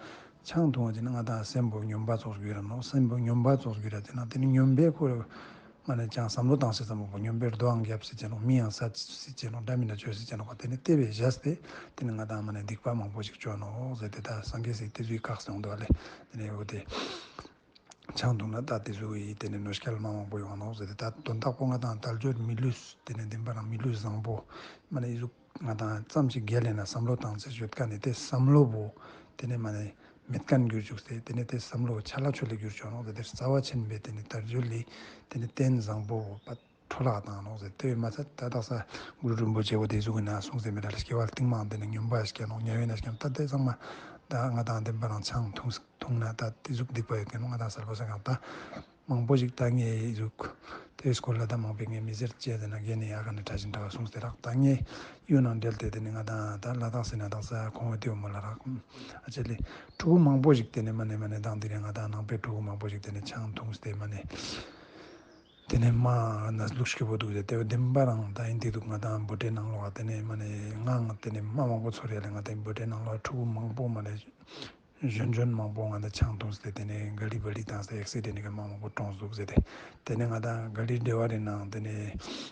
ཆང་འཐུང་བ་ཅིག་ན་ང་དང་སེམས་པོ་སྨྱོན་པ་ཙོགས་གྱུར་ར་ནོག་སེམས་པོ་སྨྱོན་པ་ཙོགས་གྱུར་ར་དེ་ན་དེ་ནི་སྨྱོན་པའི་ཁོ་ར་མ་ནས་ཅང་བསམ་བློ་བཏང་སྲིད་ཙམ་པོ་སྨྱོན་པའི་རྡོའང་རྒྱབ་སྲིད་ཅེ་ནོག་མིའང་ཟ་སྲིད་ཅེ་ནོག་འདྲ་མི་འདྲ་བྱོས་སྲིད་ཅེ་ནོག་པ་དེ་ནི་དེ་བས་བཞག་སྟེ་དེ་ནི་ང་དང་མ་ནས་སྡིག་པ་མང་པོ་ཞིག་བྱོས་ནོག་ཟེར་ཏེ་ད་སངས་རྒྱས་སི་དེ་ཚོའི་བཀག་སོང་དུས་ལས་དེ་ནས་འོ་དེ། ཆང་འཐུང་ན་ད་དེ་ཚོ་ཡི་དེ་ནས་གནོད་སྐྱལ་མ་མང་པོ་ཡོང་ནོག་ཟེར་ཏེ་ད་དོན་དག་པོ་ང་དང་དལ་འབྱོར་མི་ལུས་དེ་ནས་བདེན་པ་རང་མི་ལུས་བཟང་པོ་མ་ནས་ཨི་ཟུག་ང་དང་ཙམ་ཞིག་རྒྱལ་ལས་ན་བསམ་བློ་བཏང་ཚེ་ཡོད་ཀ་ནས་དེ་བསམ་བློ་བོ་དེ་ནས་མ་ནས་མེད་ཀ་འགྱུར་བཅུག་སྟེ་དེ་ནས་དེ་བསམ་བློ་ཆ་ལ་ཆོ་ལེ་འགྱུར་བཅུག་ནོག་ཟེར་ཏེ་རྩ་བ་ཆེན་པོའི་དེ་ནས་དལ་འབྱོར་ལས་དེ་ནས་རྟེན་བཟང་པོ་བོ་པ། འཕྲོ་བརླག་བཏང་ནོག་ཟེར་དེ་མ་ཚད་ད་དག་ས་གུ་རུ་རིན་པོ་ཆེ་བོ་དེ་ཟུག་གི་ནང་གསུངས་ཟེར་མེད་ད་ལ་སྐྱེ་བ་རྟིང་མ་དེ་ནས་སྨྱོན་པ་སྐྱེ་ནོག་ཉ་ཡོད་ན་སྐྱེ་ནོག་ད་དེ་ཚང་མ་ད་ང་དང་བདེན་པ་རང་ཆང་འཐུང་འཐུང་ན་ད་དེ་ཟུག་སྡིག་པ་ཡོད་ཀྱི་ནོག་ང་དང་གསལ་པོ་ས་གང་ད་མང་པོ་ཞིག་ད་ངས་ཟུག་དེ་སྐོར་ལ་ད་མང་པོས་ངས་མི་ཟེར་ཅེས་ཟེར་ན་རྒན་ནི་ཡག་ག་ནས་གྲྭ་བཞིན་གྲྭ་བ་གསུངས་ཟེར་རག་ད་ངས་གཡུ་ནང་འབྲེལ་ཏེ་དེ་ནི་ང་དང་ད་ལ་དྭགས་ཟེར་ན་དག་ས་ཁོང་བོ་དེའུ་མོ་ལ་རག་ཨ་ཅེ་ལི་ཕྲུ་གུ་མང་པོ་ཞིག་དེ་ནས་མ་ནས་མ་ནས་དང་དེ་རིང་ང་དང་ནང་པའི་ཕྲུ་གུ་མང་པོ་ཞིག་དེ་ནས་ཆང་འཐུང་སྟེ་མ་ནས། དེ་ནས་མ་ན་ལུག་སྐྱིད་པོ་འདུག་ཟེར་དེ་བདེན་པ་རང་ད་ཡིན་དེ་འདུག་ང་དང་བོད་འདྲེ་ནང་ལོགས་དེ་ནས་མ་ནས་ང་ང་དེ་ནས་མ་མང་པོ་ཚོར་ཡ་ལས་ང་དང་བོད་འདྲེ་ནང་ལོགས་ཕྲུ་གུ་མང་པོ་མ་ནས་གཞོན་གཞོན་མང་པོ་ང་དང་ཆང་འཐུང་སྟེ་དེ་ནས་ག་ལི་བ་ལི་བཏང་སྟེ་ཨེག་སི་ཌེན་ཊི་གི་མ་མང་པོ་གྲོངས་འདུག་ཟེར་ཏེ་དེ་ནས་ང་དང་ག་ལི་འདྲེ་བ་རེ་ནང་དེ་ནས་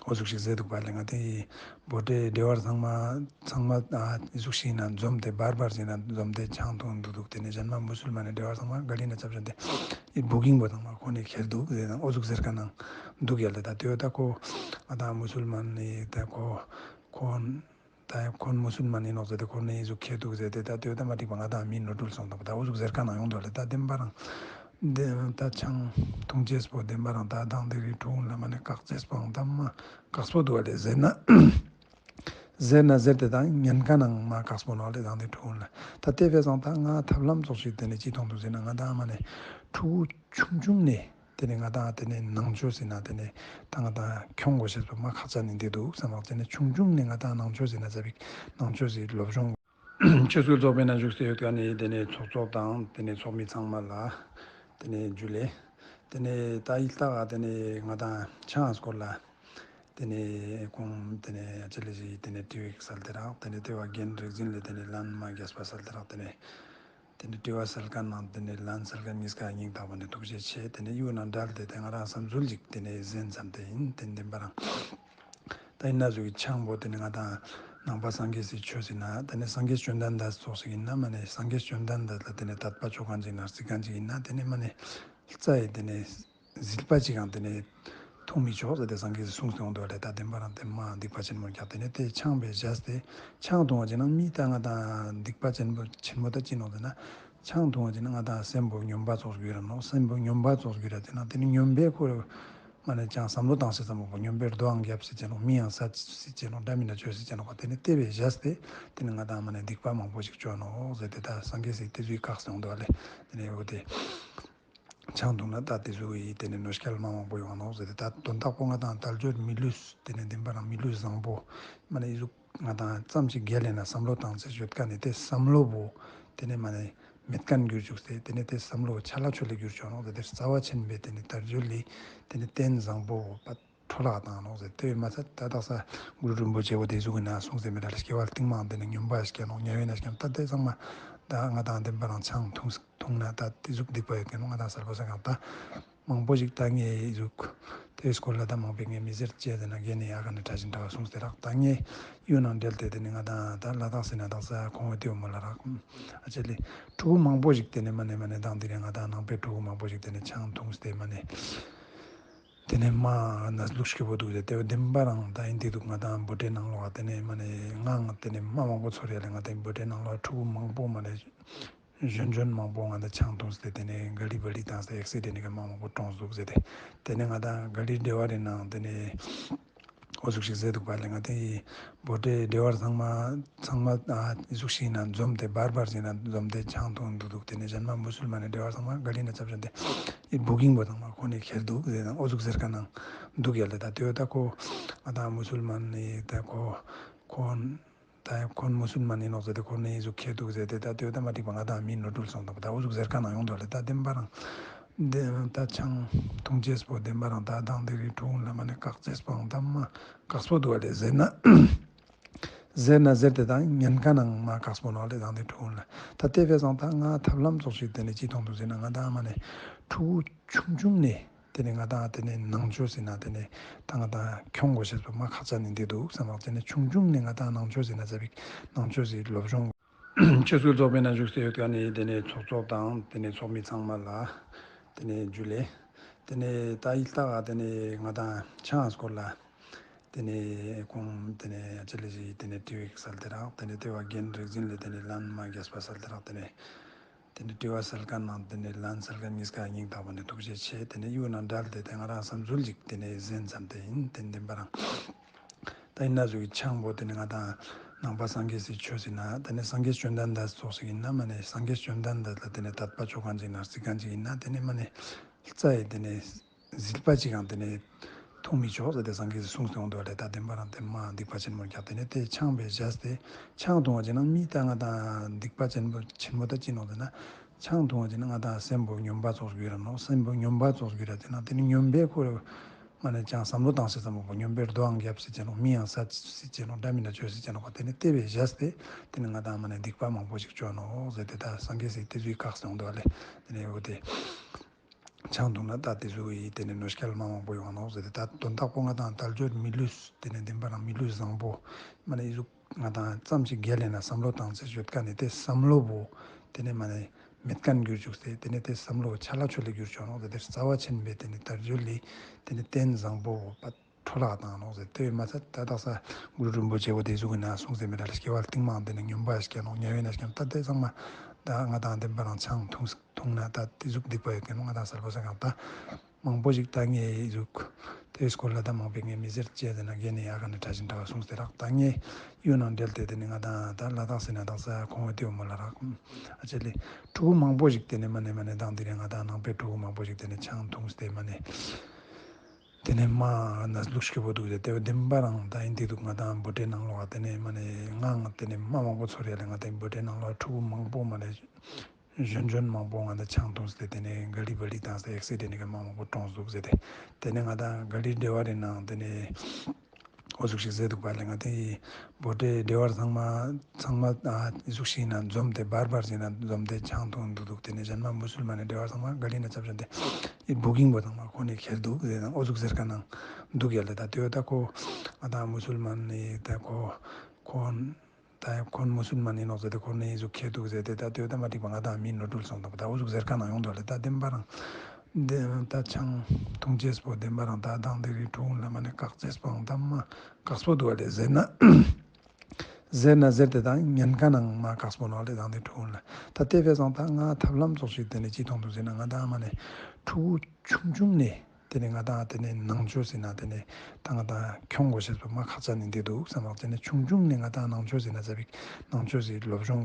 འོ་ཟུག་ཞིག་ཟེར་འདུག་པ་ལས་ང་དེ་ཡི་བོད་འདྲེ་འདྲེ་བར་ཚང་མ་ཚང་མ་ཨ་ཟུག་ཞིག་ན་འཛོམས་ཏེ་བར་བར་ཞིག་ན་འཛོམས་ཏེ་ཆང་འཐུང་འདུག་འདུག་དེ་ནས་གཞན་མ་མུ་སུལ་མ་ནས་འདྲེ་བར་ཚང་མ་ག་ལི་ན་ཆབ་ཆ་དེ་ཨི་བུ་གིང་པོ་ཚང་མ་ཁོ་ནས་ཁྱེར་འདུག་ཟེར་ན་འོ་ཟུག་ཟེར་ཁ་ནང་འདུག་ཡ་ལ་ད་དེ་ད་ཁོ་ང་དང་མུ་སུལ་མན་ནི་ད་ཁོ་ཁོ་ད་ཁོ་མུ་སུལ་མན་ཡིན་ནོག་ཟེར་ཏེ་ཁོ་ནས་ཨི་ཟུག་ཁྱེར་འདུག་ཟེར་ཏེ་ད་དེ་ད་མ་འགྲིག་པ་ང་དང་མི་ནོར་འཁྲུལ་སོང་དང་པ་ད་འོ་ཟུག་ཟེར་ཁ་ནང་ཡོང་འདུག་ལ་ད་བདེན་པ་རང་དེ་ད་ཆང་འཐུང་ཅེས་པོ་བདེན་པ་རང་ད་དང་དེ་རིང་འཐུང་ལ་མ་ནས་བཀག་ཅེས་པོ་ཨང་ད་མ་བཀག་སྤོ་འདུག་བ་ལས་ཟེར་ན། ཟེར་ན་ཟེར་དེ་དང་ཉེན་ཁ་ནང་མ་ཁག་སྤོ་ནོ་ལེ་དང་དེ་ཕྲུ་གུ་ལ། ད་དེ་བས་སང་ད་ང་ཐབས་ལམ་ཙོགས་ཤིག་དེ་ནས་ཅི་མཐོང་འདུག་ཟེར་ན། ང་ད་མ་ནས་ཕྲུ་གུ་ཆུང་ཆུང་ནས་དེ་ནས་ང་ད་དེ་ནས་ནང་ཆོས་ཟེར་ན་དེ་ནས་ད་ང་ད་ཁྱོང་དགོས་ཤེས་པ་མ་ཁག་ཅན་ནས་འདི་འདུག་བསམ་པ། དེ་ནས་ཆུང་ཆུང་ནས་ང་ད་ནང་ཆོས་ཟེར་ན་ཟ་བིག་ནང་ཆོས་ཟེར་སློབ་སྦྱོང་ཆོས་སྲིད་ཚོགས་པའི་ནང་བཞུགས་སེ་ཡོད་ཀ་ནས་དེ་ནས་ཚོགས་གཙོ་དང་དེ་ནས་ཚོགས་མི་ཚང་མ་ལ་དེ་ནས་འཇུ་ལེ། དེ་ནས་ད་ཡིག་ཐག་དེ་ནས་ང་ད་ཆང་སྐོར་ལ། དེ་ནས་ཁོང་དེ་ནས་ཨ་ཅེ་ལེ་ཞིག་དེ་ནས་ཏི་ཝིག་སལ་དེ་རག། དེ་ནས་ལྟེ་བ་རྒན་རིག་འཛིན་ལས་དེ་ནས་ལན་མ་རྒྱས་པ་སལ་དེ་རག། དེ་ནས་དེ་ནས་ལྟེ་བ་སལ་མཁན་ནང་དེ་ནས་ལན་སལ་མཁན་གཉིས་ཀ་སྙིང་ཐག་པ་ནས་ཐུགས་རྗེ་ཆེ། དེ་ནས་གཡུ་ནང་འབྲེལ་ཏེ་དེ་ང་རང་བསམ་ཚུལ་ཅིག་དེ་ནས་གསན་ཙམ་དེ་ཡིན། དེ་ནས་བདེན་པ་རང་ད་ཡིན་ན་ཟུག་གི་ཆང་པོ་དེ་ནས་ང་དང་ནང་པ་སངས་རྒྱས་སི་ཆོས་ཟེར་ན་དེ་ནས་སངས་རྒྱས་བཅོམ་ལྡན་འདས་ཙོགས་ཤིག་ཡིན་ན་མ་ནས་སངས་རྒྱས་བཅོམ་ལྡན་འདས་ལ་དེ་ནས་དད་པ་ཆོག་མཁན་ཅིག་ན་རྩི་མཁན་ཅིག་ཡིན་ན་དེ་ནས་མ་ནས། རྩ་ཡི་དེ་ནས་ཟིལ་པ་གཅིག་གང་དེ་ནས་འཐུང་མི་ཆོག་ཟེར་ཏེ་སངས་རྒྱས་ཀྱིས་གསུངས་ཏེ་འོང་དུས་ལས། ད་བདེན་པ་རང་དེ་མ་སྡིག་པ་ཆེན་མོ་རྒྱག་དེ་ནས་དེ་ཆང་བས་བཞག་སྟེ་ཆང་འཐུང་བ་ཅིག་ན་མི་ད་ང་དང་སྡིག་པ་ཆེན་པོ་ཆེན་མོ་ད་ཅི་ནོག་ཟེར་ན། ཆང་འཐུང་བ་ཅིག་ན་ང་དང་སེམས་པོ་སྨྱོན་པ་ཙོགས་གྱུར་ར་ནོག། སེམས་པོ་སྨྱོན་པ་ཙོགས་གྱུར་ར་དེ་ན་དེ་ནི་སྨྱོན་པའི་ཁོ་མ་ནས་ཅང་བསམ་བློ་བཏང་སྲིད་ཙམ་པོ་སྨྱོན་པའི་རྡོའང་རྒྱབ་སྲིད་ཅེ་ནོག། མིའང་ཟ་སྲིད་ཅེ་ནོག། འདྲ་མི་འདྲ་བཅོས་སྲིད་ཅེ་ནོག་པ། དེ་ནི་དེ་བས་བཞག་སྟེ་དེ་ནི་ང་དང་མ་ནས་སྡིག་པ་མང་པོ་ཞིག་བཅོ་ནོག་ཟེར་ཏེ། ད་སངས་རྒྱས་སྲིད་དེ་ཚུའི་བཀག་སྟེ་འོང་དུས་ལས་དེ་ནས་འོ་དེ། ཆང་འཐུང་ན་ད་དེ་ཚོ་ཡི་དེ་ནས་གནོད་སྐྱེལ་མ་མང་པོ་ཡོང་ནོག་ཟེར་ཏེ། ད་དོན་དག་པོ་ང་དང་དལ་འབྱོར་མི་ལུས་དེ་ནས་བདེན་པ་རང་མི་ལུས་བཟང་པོ་མ་ནས་ཡི་ཟུག་ང་དང་ཙམ་ཞིག་རྒྱལ་ལས་ན་བསམ་བློ་བཏང་ཚེ་ཡོད་ཀ་ནས་དེ་བསམ་བློ་བོ་དེ་ནས་མ་ནས་མེད་མཁན་གྱུར་བཅུག་སྟེ་དེ་ནས་དེ་བསམ་བློ་ཆ་ལ་ཆོ་ལེ་གྱུར་ཆོག་ནོག་ཟེར་ཏེ། རྩ་བ་ཆེན་པོའི་དེ་ནས་དལ་འབྱོར་ལས་དེ་ནས་རྟེན་བཟང་པོ་བོ་པ། འཕྲོ་བརླག་བཏང་ནོག་ཟེར། དེ་བས་མ་ཚད་ད་དག་ས་གུ་རུ་རིན་པོ་ཆེ་བོ་དེ་ཟུག་གི་ན་གསུངས་ཟེར་མི་འདྲ་ལ། སྐྱེ་བ་རྟིང་མ་དེ་ནས་སྨྱོན་པ་སྐྱེ་ནོག། དམྱལ་བའི་ནང་སྐྱེ་ནོག། ད་དེ་ཚང་མ་ད་ང་དང་བདེན་པ་རང་ཆང་འཐུང་འཐུང་ན་ད་དེ་ཟུག་སྡིག་པ་ཡོད་ཀྱི་ནོག། ང་དང་གསལ་པོ་ཟེར་གང་ད་མང་པོ་ཞིག་ད་ངས་ཟུག་དེ་སྐོར་ལ་ད་མང་པོས་ངས་མི་ཟེར་ཅེས་ཟེར་ན་རྒན་ནས་ཡག་ག་ནས་གྲྭ་བཞིན་འདྲ་བ་གསུངས་ཟེར་རག། ད་ངས་གཡུ་ནང་འབྲེལ་ཏེ་དེ་ནས་ང་དང་ད་ལ་དྭགས་ཟེར་ན་དག་ས་ཁོང་བོ་དེའུ་མོ་ལ་རག། ཨ་ཅེ་ལེ་ཕྲུ་གུ་མང་པོ་ཞིག་དེ་ནས་མ་ནས་མ་ནས་དང་དེ་རིང་ང་དང་ནང་པའི་ཕྲུ་གུ་མང་པོ་ཞིག་དེ་ནས་ཆང་འཐུང་སྟེ་མ་ནས། དེ་ནས་མ་ན་ལུག་སྐྱིད་པོ་འདུག་ཟེར་ཏེ། བདེན་པ་རང་ད་ཡིན་དེ་འདུག། ང་དང་བོད་འདྲེ་ནང་ལོགས་དེ་ནས་མ་ནས་ང་ང་དེ་ནས་མ་མང་པོ་ཚོར་ཡ་ལས། ང་དང་བོད་འདྲེ་ནང་ལོགས་ཕྲུ་གུ་མང་པོ་མ་ནས་གཞོན་གཞོན་མང་པོ་ང་དང་ཆང་འཐུང་སྟེ་དེ་ནས་ག་ལི་བ་ལི་བཏང་སྟེ་ཨེག་སི་ཌེན་ཊི་གི་མ་མང་པོ་གྲོངས་འདུག་ཟེར་ཏེ། དེ་ནས་ང་དང་ག་ལི་འབྲེལ་བ་རེ་ནང་དེ་ནས་འོ་ཟུག་ཞིག་ཟེར་འདུག་པ་ལས། ང་དང་ཡི་བོད་འདྲེ་འབྲེལ་བ་ཚང་མ་ཚང་མ་ཨ་ཟུག་ཞིག་ན་འཛོམས་ཏེ་བར་བར་ཞིག་ན་འཛོམས་ཏེ་ཆང་འཐུང་འདུག་འདུག། དེ་ནས་གཞན་མ་མུ་སུལ་མ་ནས་འབྲེལ་བ་ཚང་མ་ག་ལི་ན་ཚབ་བྱུང་སྟེ་ཡི་བུ་གིང་པོ་ཚང་མ་ཁོ་ནས་ཁྱེར་འདུག་ཟེར་དང་འོ་ཟུག་ཟེར་མཁན་ནང་འདུག་ཡ་ལེ། ད་དེ་ད་ཁོ་ང་དང་མུ་སུལ་མ་ནས་ད་ཁོ་ཁོ་ད་ཁོ་མུ་སུལ་མ་ནས་ནོག་ཟེར་ཏེ་ཁོ་ནས་ཟུག་ཁྱེར་འདུག་ཟེར་ཏེ། ད་དེ་ད་མ་འགྲིག་པ་ང་དང་མི་ནོར་འཁྲུལ་སོང་དང་ད་འོ་ཟུག་ཟེར་མཁན་ནང་ཡོང་འདུག་ལེ། ད་བདེན་པ་རང་དེ་ད་ཆང་འཐུང་ཅེས་པོ་བདེན་པ་རང་ད་དང་དེ་རིང་ཕྲུ་གུ་ལ་མ་ནས་བཀག་ཅེས་པོའང་ད་མ་བཀག་སྤོ་འདུག་བ་ལེ་ཟེར་ན། ཟེར་ན་ཟེར་དེ་དང་ཉེན་ཁ་ནང་མ་བཀག་སྤོ་ནོག་ལེ་དང་དེ་ཕྲུ་གུ་ལ། ད་དེ་བས་སང་ད་ང་ཐབས་ལམ་ཙོགས་ཤིག་དེ་ནས་ཅི་མཐོང་འདུག་ཟེར་ན། ང་དང་མ་ནས་ཕྲུ་གུ་ཆུང་ཆུང་ནས་དེ་ནས་ང་དང་དེ་ནས་ནང་ཆོས་ཟེར་ན་དེ་ནས་ད་ང་དང་ཁྱོང་དགོས་ཤེས་པ་མ་ཁག་ཅན་ནས་འདི་འདུག་བསམ་པ། དེ་ནས་ཆུང་ཆུང་ནས་ང་དང་ནང་ཆོས་ཟེར་ན་ཟ་བིག་ནང་ཆོས་ཟེར་སློབ་སྦྱོང་ཆོས་སྲིད་ཚོགས་པའི་ནང་བཞུགས་སུ་ཡོད་ཀ་ནས་དེ་ནས་ཚོགས་གཙོ་དང་དེ་ནས་ཚོགས་མི་ཚང་མ་ལ་དེ་ནས་འཇུ་ལེ། དེ་ནས་ད་ཡིག་ཐག་དེ་ནས་ང་དང་ཆང་སྐོར་ལ། དེ་ནས་ཁོང་དེ་ནས་ཨ་ཅེ་ལེ་ཞིག་དེ་ནས་ཏི་ཝིག་སལ་དེ་རག། དེ་ནས་ལྟེ་བ་རྒན་རིག་འཛིན་ལས་དེ་ནས་ལན་མ་རྒྱས་པ་སལ་དེ་རག། དེ་ནས་དེ་ནས་ལྟེ་བ་སལ་མཁན་ནང་དེ་ནས་ལན་སལ་མཁན་གཉིས་ཀ་སྙིང་ཐག་པ་ནས་ཐུགས་རྗེ་ཆེ། དེ་ནས་གཡུ་ནང་འབྲེལ་ཏེ་དེ་ང་རང་བསམ་ཚུལ་ཅིག་དེ་ནས་གསན་ཙམ་དེ་ཡིན། དེ་བདེན་པ་རང་ད་ཡིན་ན་ཟུག་གི་ཆང་པོ་དེ་ནས་ང་དང་ནང་པ་སངས་རྒྱས་སི་ཆོས་ཟེར་ན་དེ་ནས་སངས་རྒྱས་བཅོམ་ལྡན་འདས་ཙོགས་ཤིག་ཡིན་ན་མ་ནས་སངས་རྒྱས་བཅོམ་ལྡན་འདས་ལ་དེ་ནས་དད་པ་ཆོག་མཁན་ཅིག་ན་རྩི་མཁན་ཅིག་ཡིན་ན་དེ་ནས་མ་ནས། རྩ་ཡི་དེ་ནས་ཟིལ་པ་གཅིག་གང་དེ་ནས་འཐུང་མི་ཆོག་ཟེར་ཏེ་སངས་རྒྱས་ཀྱིས་གསུངས་ཏེ་འོང་དུས་ལས། ད་བདེན་པ་རང་དེ་མ་སྡིག་པ་ཆེན་མོ་རྒྱག་དེ་ནས་དེ་ཆང་བས་བཞག་སྟེ་ཆང་འཐུང་བ་ཅིག་ན་མི་ད་ང་དང་སྡིག་པ་ཆེན་པོ་ཆེན་མོ་ད་ཅི་ནོག་ཟེར་ན། ཆང་འཐུང་བ་ཅིག་ན་ང་དང་སེམས་པོ་སྨྱོན་པ་ཙོགས་གྱུར་ར་ནོག། སེམས་པོ་སྨྱོན་པ་ཙོགས་གྱུར་ར་དེ་ན་དེ་ནི་སྨྱོན་པའི་ཁོ་མ་ནས་ཅང་བསམ་བློ་བཏང་སྲིད་ཙམ་པོ་སྨྱོན་པའི་རྡོའང་རྒྱབ་སྲིད་ཅེ་ནོག། མིའང་ཟ་སྲིད་ཅེ་ནོག། འདྲ་མི་འདྲ་བཅོས་སྲིད་ཅེ་ནོག། དེ་ནི་དེ་བས་བཞག་སྟེ་དེ་ནི་ང་དང་མ་ནས་སྡིག་པ་མང་པོ་ཞིག་བཅོ་ནོག་ཟེར་ཏེ་ད་སངས་རྒྱས་སི་དེ་ཚུའི་བཀག་སྟེ་འོང་དུས་ལས། དེ་ནས་འོ་དེ། ཆང་འཐུང་ན་ད་དེ་ཚོ་ཡི་དེ་ནས་གནོད་སྐྱེལ་མ་མང་པོ་ཡོང་ནོག་ཟེར་ཏེ། ད་དོན་དག་པོ་ང་དང་དལ་འབྱོར་མི་ལུས་དེ་ནས་བདེན་པ་རང་མི་ལུས་བཟང་པོ་མ་ནས་ཡི་ཟུག་ང་དང་ཙམ་ཞིག་རྒྱལ་ལས་ན་བསམ་བློ་བཏང་ཚེ་ཡོད་ཀ་ནས་དེ་བསམ་བློ་བོ་དེ་ནས་མ་ནས་མེད་མཁན་གྱུར་བཅུག་སྟེ་དེ་ནས་དེ་བསམ་བློ་ཆ་ལ་ཆོ་ལེ་གྱུར་ཆོག་ནོག་ཟེར་ཏེ། རྩ་བ་ཆེན་པོའི་དེ་ནས་དལ་འབྱོར་ལས་དེ་ནས་རྟེན་བཟང་པོ་བོ་པ། འཕྲོ་བརླག་བཏང་ནོག་ཟེར། དེ་བས་མ་ཚད་ད་དག་ས་གུ་རུ་རིན་པོ་ཆེ་བོ་དེ་ཟུག་གི་ན་གསུངས་ཟེར་མི་འདྲ་ལ། སྐྱེ་བ་རྟིང་མ་དེ་ནས་སྨྱོན་པ་སྐྱེ་ནོག། དམྱལ་བའི་ནང་སྐྱེ་ནོག། ད་དེ་ཚང་མ་ད་ང་དང་བདེན་པ་རང་ཆང་འཐུང་འཐུང་ན་ད་དེ་ཟུག་སྡིག་པ་ཡོད་མཁན་ནོག། ང་དང་གསལ་པོ་ཟེར་གང་ད་མང་པོ་ཞིག་ད་ངས་ཟུག་ དེའི་སྐོར་ལ་ད་མང་པོ་ངས་མི་ཟེར་བྱས་ཟེར་ན་རྒན་ནས་ཡག་ག་ནས་དྲ་ཞིང་འདྲ་བ་གསུངས་ཏེ་རག་ད་ངས་གཡུ་ནང་འབྲེལ་ཏེ་དེ་ནས་ང་དང་ད་ལ་དྭགས་ཟེར་ན་དྭགས་ས་ཁོང་བོ་ཏེའུ་མོ་ལ་རག་ཨ་ཅེ་ལི་ཕྲུ་གུ་མང་པོ་ཞིག་དེ་ནས་མ་ནས་མ་ནས་དང་དེ་རིང་ང་དང་ནང་པའི་ཕྲུ་གུ་མང་པོ་ཞིག་དེ་ནས་ཆང་འཐུངས་ཏེ་མ་ནས། དེ་ནས་མ་ན་ལུག་སྐྱིད་པོ་འདུག་ཟེར་དེ་བདེན་པ་རང་ད་ཡིན་དེ་འདུག་ང་དང་བོད་འབྲེལ་ནང་ལོགས་དེ་ནས་མ་ནས་ང་ང་དེ་ནས་མ་མང་པོ་ཚོར་ཡ་ལས་ང་དང་བོད་འབྲེལ་ནང་ལོགས་ཕྲུ་གུ་མང་པོ་མ་ནས་གཞོན་གཞོན་མང་པོ་ང་དང་ཆང་འཐུངས་ཏེ་དེ་ནས་ག་ལི་བ་ལི་བཏང་སྟེ་ཨེག་སི་ཌེན་ཊི་གི་མ་མང་པོ་གྲོངས་འདུག་ཟེར་ཏེ། དེ་ནས་ང་དང་ག་ལི་འབྲེལ་བ་རེ་ནང་དེ་ནས་འོ་ཟུག་ཞིག་ཟེར་འདུག་པ་ལས་ང་དེ་བོད་འབྲེལ་འབྲེལ་བ་ཚང་མ་ཚང་མ་ཨ་ཟུག་ཞིག་ན་འཛོམས་ཏེ་བར་བར་ཞིག་ན་འཛོམས་ཏེ་ཆང་འཐུང་འདུག་འདུག་དེ་ནས་གཞན་མ་མུ་སུལ་མ་ནས་འབྲེལ་བ་ཚང་མ་ག་ལི་ན་ཆབ་ཆ་དེ་ཨི་བུ་ཀིང་པོ་ཚང་མ་ཁོ་ནས་ཁྱེར་འདུག་ཟེར་ན་འོ་ཟུག་ཟེར་ཁ་ནང་འདུག་ཡ་ལ་ད་དེ་ད་ཁོ་ང་དང་མུ་སུལ་མ་ནས་ད་ཁོ་ཁོ་ད་ཁོ་མུ་སུལ་མ་ནས་ནོག་ཟེར་ཏེ་ཁོ་ནས་ཨི་ཟུག་ཁྱེར་འདུག་ཟེར་ཏེ་ད་དེ་ད་མ་འགྲིག་པ་ང་དང་མི་ནོར་འཁྲུལ་སོང་འདུག་ད་འོ་ཟུག་ཟེར་ཁ་ནང་ཡོང་འདུག་ལ་ད་བདེན་པ་རང་དེ་ད་ཆང་འཐུང་ཅེས་པོ་བདེན་པ་རང་ད་དང་དེ་རིང་ཕྲུ་གུ་ལ་མ་ནས་བཀག་ཅེས་པོ་ད་མ་བཀག་སྤོ་འདུག་བ་ལས་ཟེར་ན། ཟེར་ན་ཟེར་ཏེ་དང་ཉེན་ཁ་ནང་མ་བཀག་སྤོ་ནོག་ལས་དང་དེ་ཕྲུ་གུ་ལ་ད་དེ་བས་སང་ད་ང་ཐབས་ལམ་ཙོགས་ཤིག་དེ་ནས་ཅི་མཐོང་འདུག་ཟེར་ན་ང་དང་མ་ནས་ཕྲུ་གུ་ཆུང་ཆུང་ནས་དེ་ནས་ང་དང་དེ་ནས་ནང་ཆོས་ཟེར་ན་དེ་ནས་ད་ང་དང་ཁྱོང་དགོས་ཤེས་པ་མ་ཁག་ཅན་ནས་འདི་འདུག་བསམ་རོགས་དེ་ནས་ཆུང་ཆུང་ནས་ང་དང་ནང་ཆོས་ཟེར་ན་ཙ་པིག་ནང་ཆོས་ཟེར་སློབ་སྦྱོང་